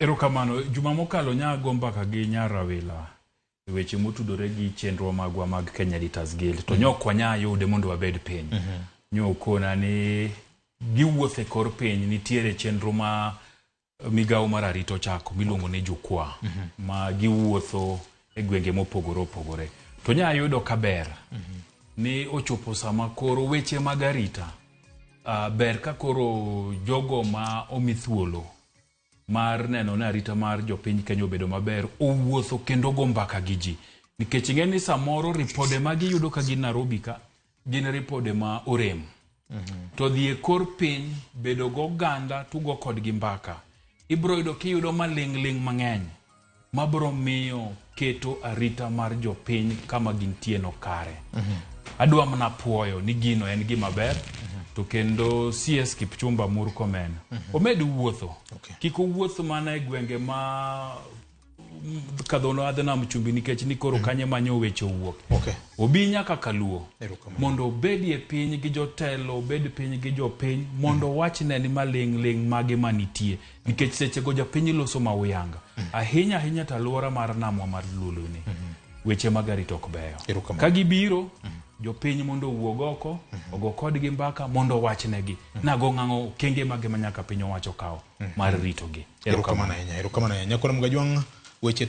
Erokamano. Juma mokalo nya go mbaka gi nyar Rawila e weche motudore gi chenro magwa mag Kenya Editors Guild. To nyok wanya yude mondo wabed piny. Nyokona ni giwuotho e kor piny nitiere chenro ma migawo mar arita ochako miluongo ni jukwaa ma giwuotho e gwenge mopogore opogore. To nya yudo kaber ni ochopo sama koro weche mag arita ber ka koro jogo ma omi thuolo mar neno ni arita mar jopiny Kenya obedo maber owuotho kendo go mbaka gi ji nikech ing'e ni samoro ripode ma giyudo ka gin Nairobi ka gin ripode ma orem to dhi e kor piny bedo goganda tugo kodgi mbaka ibro yudo kiyudo maling'ling' mang'eny mabro miyo keto arita mar jopiny kama gintie no kare. Adwa mana puoyo ni gino en gima ber to kendo CS Kipchumba Murkomen omed wuotho. Kik owuoth mana e gwenge ma kadhono adho nam chumbi nikech ni koro kanyo manyo weche owuok. Obi nyaka Kaluo Erokamano. mondo obedie piny gi jotelo, obed piny gi jopiny mondo owachne ni maling' ling' mage manitie nikech sechego japiny loso ma uyanga ahinya ahinya to alwora mar namwa mar Luoloni weche mag arita ok beyo. Erokamano. Ka gibiro jopiny mondo owuog oko ogo kodgi mbaka mondo owachnegi nago ng'ang'o okenge mage ma nyaka piny owacho kawo mar ritogi. Erokamano ahinya. Erokamano ahinya. Nyakona Mgajwang' weche